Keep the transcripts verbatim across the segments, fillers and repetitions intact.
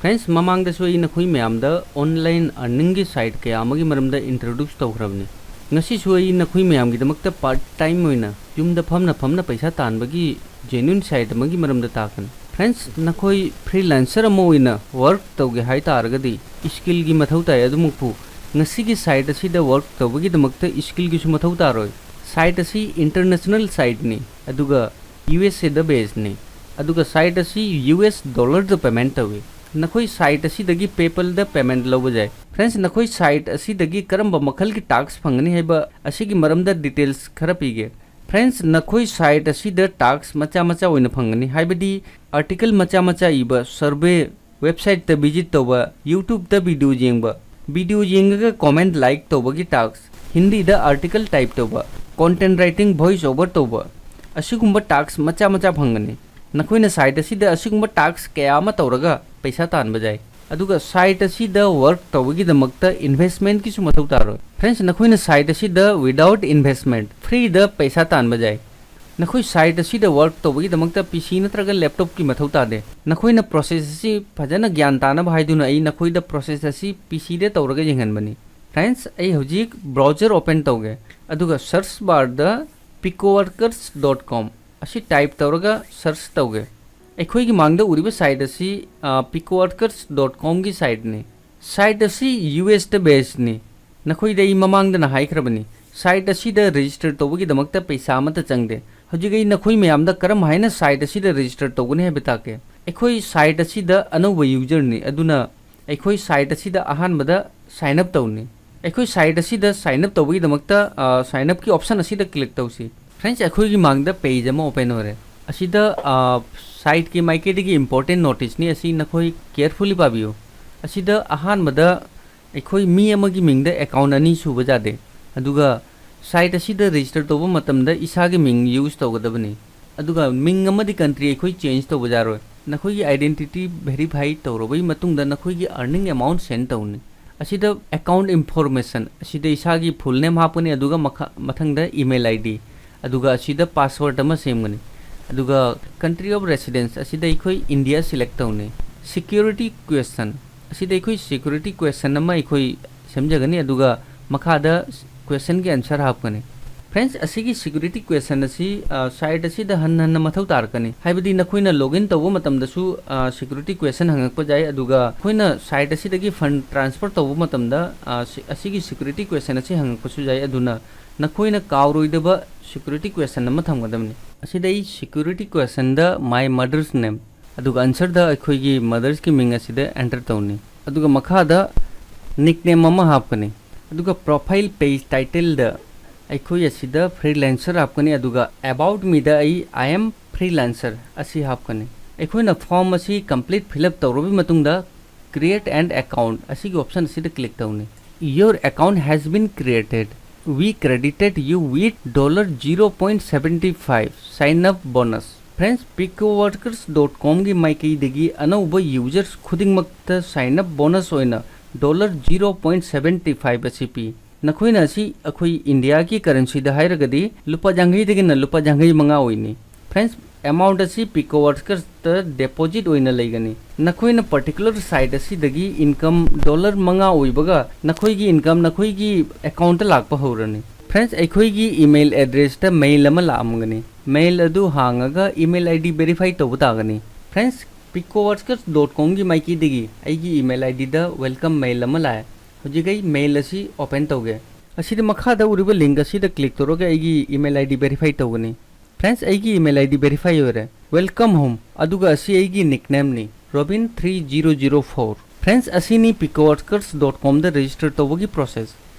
Friends, ꯃꯃꯥꯡꯗꯁꯨ ꯑꯩ ꯅꯈꯣꯏ ꯃꯌꯥꯝꯗ online earningꯒꯤ site ꯀꯌꯥ ꯑꯃꯒꯤ ꯃꯔꯝꯗ introduce ꯇꯧꯈ꯭ꯔꯕꯅꯤ꯫ ꯉꯁꯤꯁꯨ ꯑꯩ ꯅꯈꯣꯏ ꯃꯌꯥꯝꯒꯤꯗꯃꯛꯇ part time ꯑꯣꯏꯅ ꯌꯨꯝꯗ ꯐꯝꯅ ꯐꯝꯅ ꯄꯩꯁꯥ ꯇꯥꯟꯕꯒꯤ genuine site ꯑꯃꯒꯤ ꯃꯔꯝꯗ ꯇꯥꯛꯀꯅꯤ꯫ Friends, ꯅꯈꯣꯏ freelancer ꯑꯃ ꯑꯣꯏꯅ work ꯇꯧꯒꯦ ꯍꯥꯏ ꯇꯥꯔꯒꯗꯤ skillꯒꯤ ꯃꯊꯧ ꯇꯥꯏ꯫ ꯑꯗꯨꯃꯛꯄꯨ ꯉꯁꯤꯒꯤ site ꯑꯁꯤꯗ work ꯇꯧꯕꯒꯤꯗꯃꯛꯇ skillꯒꯤꯁꯨ ꯃꯊꯧ ꯇꯥꯔꯣꯏ꯫ Site ꯑꯁꯤ international siteꯅꯤ, ꯑꯗꯨꯒ USAꯗ basedꯅꯤ, ꯑꯗꯨꯒ site ꯑꯁꯤ US dollarꯗ payment ꯇꯧꯏ꯫ ꯅꯈꯣꯏ site ꯑꯁꯤꯗꯒꯤ PayPalꯗ payment ꯂꯧꯕ ꯌꯥꯏ꯫ Friends, ꯅꯈꯣꯏ site ꯑꯁꯤꯗꯒꯤ ꯀꯔꯝꯕ ꯃꯈꯜꯒꯤ task ꯐꯪꯒꯅꯤ ꯍꯥꯏꯕ ꯑꯁꯤꯒꯤ ꯃꯔꯝꯗ details ꯈꯔ ꯄꯤꯒꯦ꯫ Friends, ꯅꯈꯣꯏ site ꯑꯁꯤꯗ task ꯃꯆꯥ ꯃꯆꯥ ꯑꯣꯏꯅ ꯐꯪꯒꯅꯤ, ꯍꯥꯏꯕꯗꯤ article ꯃꯆꯥ ꯃꯆꯥ ꯏꯕ, survey, websiteꯇ visit ꯇꯧꯕ, YouTubeꯇ video ꯌꯦꯡꯕ, video ꯌꯦꯡꯉꯒ comment, like ꯇꯧꯕꯒꯤ task, ꯍꯤꯟꯗꯤꯗ article type ꯇꯧꯕ, content writing, voice over ꯇꯧꯕ, ꯑꯁꯤꯒꯨꯝꯕ task ꯃꯆꯥ ꯃꯆꯥ ꯐꯪꯒꯅꯤ꯫ ꯅꯈꯣꯏꯅ site ꯑꯁꯤꯗ ꯑꯁꯤꯒꯨꯝꯕ task ꯀꯌꯥ ꯑꯃ ꯇꯧꯔꯒ ꯄꯩꯁꯥ ꯇꯥꯟꯕ ꯌꯥꯏ꯫ ꯑꯗꯨꯒ site ꯑꯁꯤꯗ work ꯇꯧꯕꯒꯤꯗꯃꯛꯇ investmentꯀꯤꯁꯨ ꯃꯊꯧ ꯇꯥꯔꯣꯏ꯫ Friends, ꯅꯈꯣꯏꯅ site ꯑꯁꯤꯗ without investment, freeꯗ ꯄꯩꯁꯥ ꯇꯥꯟꯕ ꯌꯥꯏ꯫ ꯅꯈꯣꯏ site ꯑꯁꯤꯗ work ꯇꯧꯕꯒꯤꯗꯃꯛꯇ PC ꯅꯠꯇ꯭ꯔꯒ laptopꯀꯤ ꯃꯊꯧ ꯇꯥꯗꯦ꯫ ꯅꯈꯣꯏꯅ process ꯑꯁꯤ ꯐꯖꯅ ꯒ꯭ꯌꯥꯟ ꯇꯥꯅꯕ ꯍꯥꯏꯗꯨꯅ ꯑꯩ ꯅꯈꯣꯏꯗ process ꯑꯁꯤ PCꯗ ꯇꯧꯔꯒ ꯌꯦꯡꯍꯟꯕꯅꯤ꯫ Friends, ꯑꯩ ꯍꯧꯖꯤꯛ browser open ꯇꯧꯒꯦ, ꯑꯗꯨꯒ search barꯗ picoworkers dot com ꯑꯁꯤ type ꯇꯧꯔꯒ search ꯇꯧꯒꯦ꯫ ꯑꯩꯈꯣꯏꯒꯤ ꯃꯥꯡꯗ ꯎꯔꯤꯕ site ꯑꯁꯤ, ꯑ, picoworkers dot comꯒꯤ siteꯅꯤ꯫ Site ꯑꯁꯤ USꯇ basedꯅꯤ꯫ ꯅꯈꯣꯏꯗ ꯑꯩ ꯃꯃꯥꯡꯗꯅ ꯍꯥꯏꯈ꯭ꯔꯕꯅꯤ, site ꯑꯁꯤꯗ register ꯇꯧꯕꯒꯤꯗꯃꯛꯇ ꯄꯩꯁꯥ ꯑꯃꯠꯇ ꯆꯪꯗꯦ꯫ ꯍꯧꯖꯤꯛ ꯑꯩ ꯅꯈꯣꯏ ꯃꯌꯥꯝꯗ ꯀꯔꯝ ꯍꯥꯏꯅ site ꯑꯁꯤꯗ register ꯇꯧꯒꯅꯤ ꯍꯥꯏꯕ ꯇꯥꯛꯀꯦ꯫ ꯑꯩꯈꯣꯏ site ꯑꯁꯤꯗ ꯑꯅꯧꯕ userꯅꯤ, ꯑꯗꯨꯅ ꯑꯩꯈꯣꯏ site ꯑꯁꯤꯗ ꯑꯍꯥꯟꯕꯗ sign up ꯇꯧꯅꯤ꯫ ꯑꯩꯈꯣꯏ site ꯑꯁꯤꯗ sign up ꯇꯧꯕꯒꯤꯗꯃꯛꯇ, ꯑ, sign upꯀꯤ option ꯑꯁꯤꯗ click ꯇꯧꯁꯤ꯫ Friends, ꯑꯩꯈꯣꯏꯒꯤ ꯃꯥꯡꯗ page ꯑꯃ open ꯑꯣꯏꯔꯦ꯫ ꯑꯁꯤꯗ, ꯑ, siteꯀꯤ ꯃꯥꯏꯀꯩꯗꯒꯤ important noticeꯅꯤ, ꯑꯁꯤ ꯅꯈꯣꯏ carefully ꯄꯥꯕꯤꯌꯨ꯫ ꯑꯁꯤꯗ ꯑꯍꯥꯟꯕꯗ ꯑꯩꯈꯣꯏ ꯃꯤ ꯑꯃꯒꯤ ꯃꯤꯡꯗ account ꯑꯅꯤ ꯁꯨꯕ ꯌꯥꯗꯦ꯫ ꯑꯗꯨꯒ site ꯑꯁꯤꯗ register ꯇꯧꯕ ꯃꯇꯝꯗ ꯏꯁꯥꯒꯤ ꯃꯤꯡ use ꯇꯧꯒꯗꯕꯅꯤ꯫ ꯑꯗꯨꯒ ꯃꯤꯡ ꯑꯃꯗꯤ country ꯑꯩꯈꯣꯏ change ꯇꯧꯕ ꯌꯥꯔꯣꯏ꯫ ꯅꯈꯣꯏꯒꯤ identity verify ꯇꯧꯔꯕꯒꯤ ꯃꯇꯨꯡꯗ ꯅꯈꯣꯏꯒꯤ earning amount send ꯇꯧꯅꯤ꯫ ꯑꯁꯤꯗ account information, ꯑꯁꯤꯗ ꯏꯁꯥꯒꯤ full name ꯍꯥꯞꯀꯅꯤ, ꯑꯗꯨꯒ ꯃꯈꯥ, ꯃꯊꯪꯗ email ID, ꯑꯗꯨꯒ ꯑꯁꯤꯗ password ꯑꯃ ꯁꯦꯝꯒꯅꯤ꯫ ꯑꯗꯨꯒ country of residence ꯑꯁꯤꯗ ꯑꯩꯈꯣꯏ India select ꯇꯧꯅꯤ꯫ Security question. ꯑꯁꯤꯗ ꯑꯩꯈꯣꯏ security question ꯑꯃ ꯑꯩꯈꯣꯏ ꯁꯦꯝꯖꯒꯅꯤ, ꯑꯗꯨꯒ ꯃꯈꯥꯗ questionꯒꯤ answer ꯍꯥꯞꯀꯅꯤ꯫ Friends, ꯑꯁꯤꯒꯤ security question ꯑꯁꯤ, ꯑ, site ꯑꯁꯤꯗ ꯍꯟꯅ ꯍꯟꯅ ꯃꯊꯧ ꯇꯥꯔꯛꯀꯅꯤ꯫ ꯍꯥꯏꯕꯗꯤ ꯅꯈꯣꯏꯅ login ꯇꯧꯕ ꯃꯇꯝꯗꯁꯨ, ꯑ, security question ꯍꯪꯉꯛꯄ ꯌꯥꯏ, ꯑꯗꯨꯒ ꯑꯩꯈꯣꯏꯅ site ꯑꯁꯤꯗꯒꯤ fund transfer ꯇꯧꯕ ꯃꯇꯝꯗ, ꯑ, ꯁꯤ-, ꯑꯁꯤꯒꯤ security question ꯑꯁꯤ ꯍꯪꯉꯛꯄꯁꯨ ꯌꯥꯏ꯫ ꯑꯗꯨꯅ ꯅꯈꯣꯏꯅ ꯀꯥꯎꯔꯣꯏꯗꯕ security question ꯑꯃ ꯊꯝꯒꯗꯕꯅꯤ꯫ ꯑꯁꯤꯗ ꯑꯩ security questionꯗ my mother's name, ꯑꯗꯨꯒ answerꯗ ꯑꯩꯈꯣꯏꯒꯤ motherꯁꯀꯤ ꯃꯤꯡ ꯑꯁꯤꯗ enter ꯇꯧꯅꯤ꯫ ꯑꯗꯨꯒ ꯃꯈꯥꯗ nickname ꯑꯃ ꯍꯥꯞꯀꯅꯤ꯫ ꯑꯗꯨꯒ profile page titleꯗ ꯑꯩꯈꯣꯏ ꯑꯁꯤꯗ freelancer ꯍꯥꯞꯀꯅꯤ꯫ ꯑꯗꯨꯒ about meꯗ ꯑꯩ "I am freelancer" ꯑꯁꯤ ꯍꯥꯞꯀꯅꯤ꯫ ꯑꯩꯈꯣꯏꯅ form ꯑꯁꯤ complete fill up ꯇꯧꯔꯕ ꯃꯇꯨꯡꯗ create an account ꯑꯁꯤꯒꯤ option ꯑꯁꯤꯗ click ꯇꯧꯅꯤ꯫ "Your account has been created. We credited you with dollar zero point seventy five sign up bonus." Friends, picoworkers dot comꯒꯤ ꯃꯥꯏꯀꯩꯗꯒꯤ ꯑꯅꯧꯕ users ꯈꯨꯗꯤꯡꯃꯛꯇ sign up bonus ꯑꯣꯏꯅ dollar zero point seventy five ꯑꯁꯤ ꯄꯤ꯫ ꯅꯈꯣꯏꯅ ꯑꯁꯤ ꯑꯩꯈꯣꯏ Indiaꯒꯤ currencyꯗ ꯍꯥꯏꯔꯒꯗꯤ ꯂꯨꯄꯥ ꯌꯥꯡꯈꯩꯗꯒꯤꯅ ꯂꯨꯄꯥ ꯌꯥꯡꯈꯩ ꯃꯉꯥ ꯑꯣꯏꯅꯤ꯫ Friends, amount ꯑꯁꯤ picoworkersꯇ deposit ꯑꯣꯏꯅ ꯂꯩꯒꯅꯤ꯫ ꯅꯈꯣꯏꯅ particular site ꯑꯁꯤꯗꯒꯤ income dollar ꯃꯉꯥ ꯑꯣꯏꯕꯒ ꯅꯈꯣꯏꯒꯤ income ꯅꯈꯣꯏꯒꯤ accountꯇ ꯂꯥꯛꯄ ꯍꯧꯔꯅꯤ꯫ Friends, ꯑꯩꯈꯣꯏꯒꯤ email addressꯇ mail ꯑꯃ ꯂꯥꯛꯑꯝꯒꯅꯤ꯫ Mail ꯑꯗꯨ ꯍꯥꯡꯉꯒ email ID verify ꯇꯧꯕ ꯇꯥꯒꯅꯤ꯫ Friends, picoworkers dot comꯒꯤ ꯃꯥꯏꯀꯩꯗꯒꯤ ꯑꯩꯒꯤ email IDꯗ welcome mail ꯑꯃ ꯂꯥꯛꯑꯦ꯫ ꯍꯧꯖꯤꯛ ꯑꯩ mail ꯑꯁꯤ open ꯇꯧꯒꯦ꯫ ꯑꯁꯤꯗ ꯃꯈꯥꯗ ꯎꯔꯤꯕ link ꯑꯁꯤꯗ click ꯇꯧꯔꯒ ꯑꯩꯒꯤ email ID verify ꯇꯧꯒꯅꯤ꯫ Friends, ꯑꯩꯒꯤ email ID verify ꯑꯣꯏꯔꯦ꯫ Welcome home꯫ ꯑꯗꯨꯒ ꯑꯁꯤ ꯑꯩꯒꯤ nicknameꯅꯤ, Robin three zero zero four꯫ Friends, ꯑꯁꯤꯅꯤ picoworkers dot comꯗ register ꯇꯧꯕꯒꯤ process꯫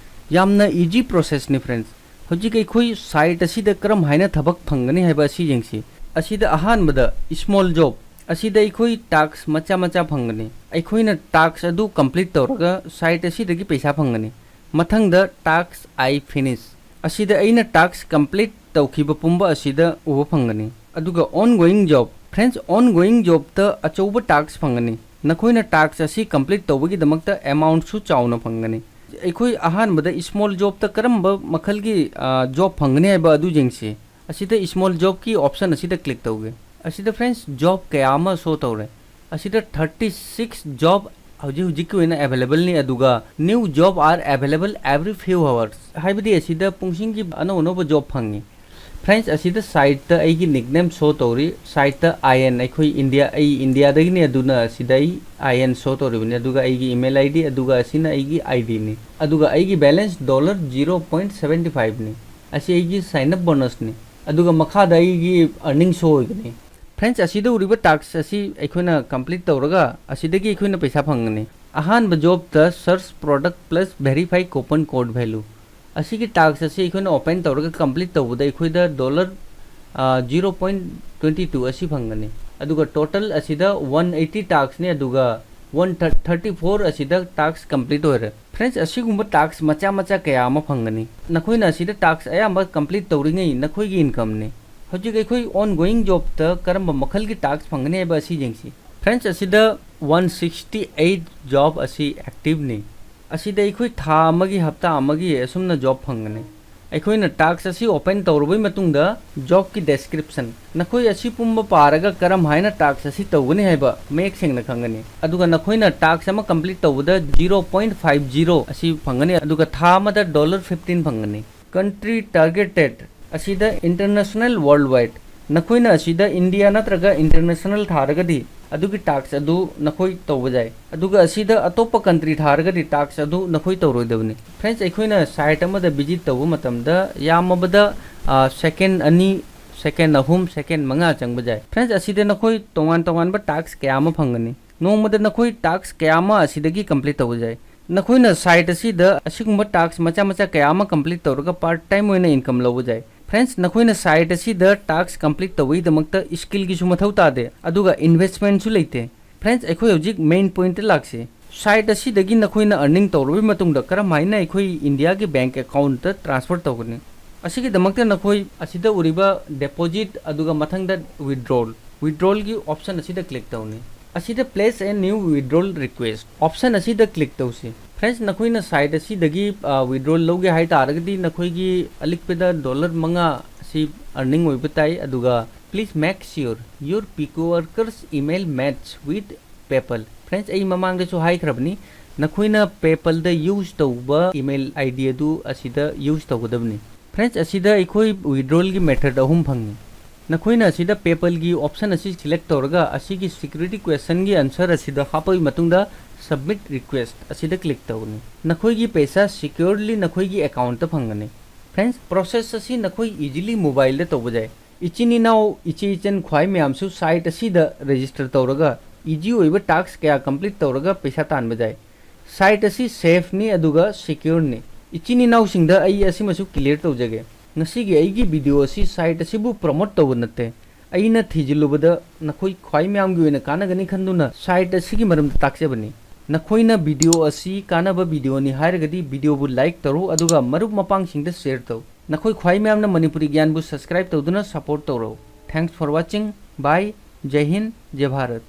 ꯌꯥꯝꯅ easy processꯅꯤ, friends꯫ ꯍꯧꯖꯤꯛ ꯑꯩꯈꯣꯏ site ꯑꯁꯤꯗ ꯀꯔꯝ ꯍꯥꯏꯅ ꯊꯕꯛ ꯐꯪꯒꯅꯤ ꯍꯥꯏꯕ ꯑꯁꯤ ꯌꯦꯡꯁꯤ꯫ ꯑꯁꯤꯗ ꯑꯍꯥꯟꯕꯗ small job, ꯑꯁꯤꯗ ꯑꯩꯈꯣꯏ task ꯃꯆꯥ ꯃꯆꯥ ꯐꯪꯒꯅꯤ꯫ ꯑꯩꯈꯣꯏꯅ task ꯑꯗꯨ complete ꯇꯧꯔꯒ site ꯑꯁꯤꯗꯒꯤ ꯄꯩꯁꯥ ꯐꯪꯒꯅꯤ꯫ ꯃꯊꯪꯗ task I finish꯫ ꯑꯁꯤꯗ ꯑꯩꯅ task complete ꯇꯧꯈꯤꯕ ꯄꯨꯝꯕ ꯑꯁꯤꯗ ꯎꯕ ꯐꯪꯒꯅꯤ꯫ ꯑꯗꯨꯒ ongoing job꯫ Friends, ongoing jobꯇ ꯑꯆꯧꯕ task ꯐꯪꯒꯅꯤ꯫ ꯅꯈꯣꯏꯅ task ꯑꯁꯤ complete ꯇꯧꯕꯒꯤꯗꯃꯛꯇ amountꯁꯨ ꯆꯥꯎꯅ ꯐꯪꯒꯅꯤ꯫ ꯑꯩꯈꯣꯏ ꯑꯍꯥꯟꯕꯗ small jobꯇ ꯀꯔꯝꯕ ꯃꯈꯜꯒꯤ, ꯑ, job ꯐꯪꯒꯅꯤ ꯍꯥꯏꯕ ꯑꯗꯨ ꯌꯦꯡꯁꯤ꯫ ꯑꯁꯤꯗ small jobꯀꯤ option ꯑꯁꯤꯗ click ꯇꯧꯒꯦ꯫ ꯑꯁꯤꯗ, friends, job ꯀꯌꯥ ꯑꯃ show ꯇꯧꯔꯦ꯫ ꯑꯁꯤꯗ thirty six job ꯍꯧꯖꯤꯛ ꯍꯧꯖꯤꯛꯀꯤ ꯑꯣꯏꯅ available ꯅꯤ, ꯑꯗꯨꯒ new job are available every few hours, ꯍꯥꯏꯕꯗꯤ ꯑꯁꯤꯗ ꯄꯨꯡꯁꯤꯡꯒꯤ ꯑꯅꯧ ꯑꯅꯧꯕ job ꯐꯪꯉꯤ꯫ Friends, ꯑꯁꯤꯗ site ꯇ ꯑꯩꯒꯤ nickname show ꯇꯧꯔꯤ, site ꯇ I N, ꯑꯩꯈꯣꯏ ꯏꯟꯗꯤꯌꯥ, ꯑꯩ ꯏꯟꯗꯤꯌꯥꯗꯒꯤꯅꯤ, ꯑꯗꯨꯅ ꯑꯁꯤꯗ ꯑꯩ I N show ꯇꯧꯔꯤꯕꯅꯤ, ꯑꯗꯨꯒ ꯑꯩꯒꯤ email I D, ꯑꯗꯨꯒ ꯑꯁꯤꯅ ꯑꯩꯒꯤ I D ꯅꯤ, ꯑꯗꯨꯒ ꯑꯩꯒꯤ balance dollar zero point seventy five ꯅꯤ꯫ ꯑꯁꯤ ꯑꯩꯒꯤ sign up bonus ꯅꯤ, ꯑꯗꯨꯒ ꯃꯈꯥꯗ ꯑꯩꯒꯤ earning show ꯑꯣꯏꯒꯅꯤ꯫ Friends, ꯑꯁꯤꯗ ꯎꯔꯤꯕ task ꯑꯁꯤ ꯑꯩꯈꯣꯏꯅ complete ꯇꯧꯔꯒ ꯑꯁꯤꯗꯒꯤ ꯑꯩꯈꯣꯏꯅ ꯄꯩꯁꯥ ꯐꯪꯒꯅꯤ꯫ ꯑꯍꯥꯟꯕ job ꯇ search product plus verify coupon code value꯫ ꯑꯁꯤꯒꯤ task ꯑꯁꯤ ꯑꯩꯈꯣꯏꯅ open ꯇꯧꯔꯒ complete ꯇꯧꯕꯗ ꯑꯩꯈꯣꯏꯗ dollar, ꯑ, zero point twenty two ꯑꯁꯤ ꯐꯪꯒꯅꯤ꯫ ꯑꯗꯨꯒ total ꯑꯁꯤꯗ one eighty task ꯅꯤ, ꯑꯗꯨꯒ one thirty four ꯑꯁꯤꯗ task complete ꯑꯣꯏꯔꯦ꯫ Friends, ꯑꯁꯤꯒꯨꯝꯕ task ꯃꯆꯥ ꯃꯆꯥ ꯀꯌꯥ ꯑꯃ ꯐꯪꯒꯅꯤ꯫ ꯅꯈꯣꯏꯅ ꯑꯁꯤꯗ task ꯑꯌꯥꯝꯕ complete ꯇꯧꯔꯤꯉꯩ ꯅꯈꯣꯏꯒꯤ income ꯅꯤ꯫ ꯍꯧꯖꯤꯛ ꯑꯩꯈꯣꯏ ongoing job ꯇ ꯀꯔꯝꯕ ꯃꯈꯜꯒꯤ task ꯐꯪꯒꯅꯤ ꯍꯥꯏꯕ ꯑꯁꯤ ꯌꯦꯡꯁꯤ꯫ Friends, ꯑꯁꯤꯗ one sixty eight job ꯑꯁꯤ active ꯅꯤ꯫ ꯑꯁꯤꯗ ꯑꯩꯈꯣꯏ ꯊꯥ ꯑꯃꯒꯤ, ꯍꯞꯇꯥ ꯑꯃꯒꯤ ꯑꯁꯨꯝꯅ job ꯐꯪꯒꯅꯤ꯫ ꯑꯩꯈꯣꯏꯅ task ꯑꯁꯤ open ꯇꯧꯔꯕꯩ ꯃꯇꯨꯡꯗ job ꯀꯤ description, ꯅꯈꯣꯏ ꯑꯁꯤ ꯄꯨꯝꯕ ꯄꯥꯔꯒ ꯀꯔꯝ ꯍꯥꯏꯅ task ꯑꯁꯤ ꯇꯧꯒꯅꯤ ꯍꯥꯏꯕ ꯃꯌꯦꯛ ꯁꯦꯡꯅ ꯈꯪꯒꯅꯤ꯫ ꯑꯗꯨꯒ ꯅꯈꯣꯏꯅ task ꯑꯃ complete ꯇꯧꯕꯗ zero point five zero ꯑꯁꯤ ꯐꯪꯒꯅꯤ, ꯑꯗꯨꯒ ꯊꯥ ꯑꯃꯗ dollar fifteen ꯐꯪꯒꯅꯤ꯫ Country targeted ꯑꯁꯤꯗ international, worldwide, ꯅꯈꯣꯏꯅ ꯑꯁꯤꯗ ꯏꯟꯗꯤꯌꯥ ꯅꯠꯇ꯭ꯔꯒ international ꯊꯥꯔꯒꯗꯤ ꯑꯗꯨꯒꯤ task ꯑꯗꯨ ꯅꯈꯣꯏ ꯇꯧꯕ ꯌꯥꯏ, ꯑꯗꯨꯒ ꯑꯁꯤꯗ ꯑꯇꯣꯞꯄ country ꯊꯥꯔꯒꯗꯤ task ꯑꯗꯨ ꯅꯈꯣꯏ ꯇꯧꯔꯣꯏꯗꯕꯅꯤ꯫ Friends, ꯑꯩꯈꯣꯏꯅ site ꯑꯃꯗ visit ꯇꯧꯕ ꯃꯇꯝꯗ ꯌꯥꯝꯃꯕꯗ, ꯑ, second ꯑꯅꯤ, second ꯑꯍꯨꯝ, second ꯃꯉꯥ ꯆꯪꯕ ꯌꯥꯏ꯫ Friends, ꯑꯁꯤꯗ ꯅꯈꯣꯏ ꯇꯣꯉꯥꯟ ꯇꯣꯉꯥꯟꯕ task ꯀꯌꯥ ꯑꯃ ꯐꯪꯒꯅꯤ꯫ ꯅꯣꯡꯃꯗ ꯅꯈꯣꯏ task ꯀꯌꯥ ꯑꯃ ꯑꯁꯤꯗꯒꯤ complete ꯇꯧꯕ ꯌꯥꯏ꯫ ꯅꯈꯣꯏꯅ site ꯑꯁꯤꯗ ꯑꯁꯤꯒꯨꯝꯕ task ꯃꯆꯥ ꯃꯆꯥ ꯀꯌꯥ ꯑꯃ complete ꯇꯧꯔꯒ part time ꯑꯣꯏꯅ income ꯂꯧꯕ ꯌꯥꯏ꯫ Friends, ꯅꯈꯣꯏꯅ site ꯑꯁꯤꯗ task complete ꯇꯧꯕꯒꯤꯗꯃꯛꯇ skill ꯒꯤꯁꯨ ꯃꯊꯧ ꯇꯥꯗꯦ, ꯑꯗꯨꯒ investment ꯁꯨ ꯂꯩꯇꯦ꯫ Friends, ꯑꯩꯈꯣꯏ ꯍꯧꯖꯤꯛ main point ꯇ ꯂꯥꯛꯁꯤ꯫ Site ꯑꯁꯤꯗꯒꯤ ꯅꯈꯣꯏꯅ earning ꯇꯧꯔꯕ ꯃꯇꯨꯡꯗ ꯀꯔꯝ ꯍꯥꯏꯅ ꯑꯩꯈꯣꯏ ꯏꯟꯗꯤꯌꯥꯒꯤ bank account ꯇ transfer ꯇꯧꯒꯅꯤ? ꯑꯁꯤꯒꯤꯗꯃꯛꯇ ꯅꯈꯣꯏ ꯑꯁꯤꯗ ꯎꯔꯤꯕ deposit ꯑꯗꯨꯒ ꯃꯊꯪꯗ withdrawal, withdrawal ꯒꯤ option ꯑꯁꯤꯗ click ꯇꯧꯅꯤ꯫ ꯑꯁꯤꯗ place a new withdrawal request option ꯑꯁꯤꯗ click ꯇꯧꯁꯤ꯫ Friends, ꯅꯈꯣꯏꯅ site ꯑꯁꯤꯗꯒꯤ, ꯑ, withdrawal ꯂꯧꯒꯦ ꯍꯥꯏ ꯇꯥꯔꯒꯗꯤ ꯅꯈꯣꯏꯒꯤ ꯑꯂꯤꯛꯄꯗ dollar ꯃꯉꯥ ꯑꯁꯤ earning ꯑꯣꯏꯕ ꯇꯥꯏ, ꯑꯗꯨꯒ Please make sure your PayPal workers email match with PayPal. Friends, ꯑꯩ ꯃꯃꯥꯡꯗꯁꯨ ꯍꯥꯏꯈ꯭ꯔꯕꯅꯤ, ꯅꯈꯣꯏꯅ PayPalꯗ use ꯇꯧꯕ email ID ꯑꯗꯨ ꯑꯁꯤꯗ use ꯇꯧꯒꯗꯕꯅꯤ꯫ Friends, ꯑꯁꯤꯗ ꯑꯩꯈꯣꯏ withdrawalꯒꯤ method ꯑꯍꯨꯝ ꯐꯪꯉꯤ꯫ ꯅꯈꯣꯏꯅ ꯑꯁꯤꯗ PayPalꯒꯤ option ꯑꯁꯤ select ꯇꯧꯔꯒ ꯑꯁꯤꯒꯤ security questionꯒꯤ answer ꯑꯁꯤꯗ ꯍꯥꯞꯄꯒꯤ ꯃꯇꯨꯡꯗ submit request ꯑꯁꯤꯗ click ꯇꯧꯒꯅꯤ꯫ ꯅꯈꯣꯏꯒꯤ ꯄꯩꯁꯥ securely ꯅꯈꯣꯏꯒꯤ accountꯇ ꯐꯪꯒꯅꯤ꯫ Friends, process ꯑꯁꯤ ꯅꯈꯣꯏ easily mobileꯗ ꯇꯧꯕ ꯌꯥꯏ꯫ ꯏꯆꯤꯟ ꯏꯅꯥꯎ, ꯏꯆꯦ ꯏꯆꯟ ꯈ꯭ꯋꯥꯏ ꯃꯌꯥꯝꯁꯨ site ꯑꯁꯤꯗ register ꯇꯧꯔꯒ easy ꯑꯣꯏꯕ task ꯀꯌꯥ complete ꯇꯧꯔꯒ ꯄꯩꯁꯥ ꯇꯥꯟꯕ ꯌꯥꯏ꯫ Site ꯑꯁꯤ safeꯅꯤ ꯑꯗꯨꯒ secureꯅꯤ꯫ ꯏꯆꯤꯟ ꯏꯅꯥꯎꯁꯤꯡꯗ ꯑꯩ ꯑꯁꯤꯃꯁꯨ clear ꯇꯧꯖꯒꯦ꯫ ꯉꯁꯤꯒꯤ ꯑꯩꯒꯤ video ꯑꯁꯤ site ꯑꯁꯤꯕꯨ promote ꯇꯧꯕ ꯅꯠꯇꯦ꯫ ꯑꯩꯅ ꯊꯤꯖꯤꯜꯂꯨꯕꯗ ꯅꯈꯣꯏ ꯈ꯭ꯋꯥꯏ ꯃꯌꯥꯝꯒꯤ ꯑꯣꯏꯅ ꯀꯥꯟꯅꯒꯅꯤ ꯈꯟꯗꯨꯅ site ꯑꯁꯤꯒꯤ ꯃꯔꯝꯗ ꯇꯥꯛꯆꯕꯅꯤ꯫ ꯅꯈꯣꯏꯅ video ꯑꯁꯤ ꯀꯥꯟꯅꯕ videoꯅꯤ ꯍꯥꯏꯔꯒꯗꯤ videoꯕꯨ like ꯇꯧꯔꯣ ꯑꯗꯨꯒ ꯃꯔꯨꯞ ꯃꯄꯥꯡꯁꯤꯡꯗ share ꯇꯧ꯫ ꯅꯈꯣꯏ ꯈ꯭ꯋꯥꯏ ꯃꯌꯥꯝꯅ ꯃꯅꯤꯄꯨꯔꯤ ꯒ꯭ꯌꯥꯟꯕꯨ subscribe ꯇꯧꯗꯨꯅ support ꯇꯧꯔꯣ꯫ Thanks for watching. Bye. ꯖꯩ Hind, ꯖꯩ Bharat.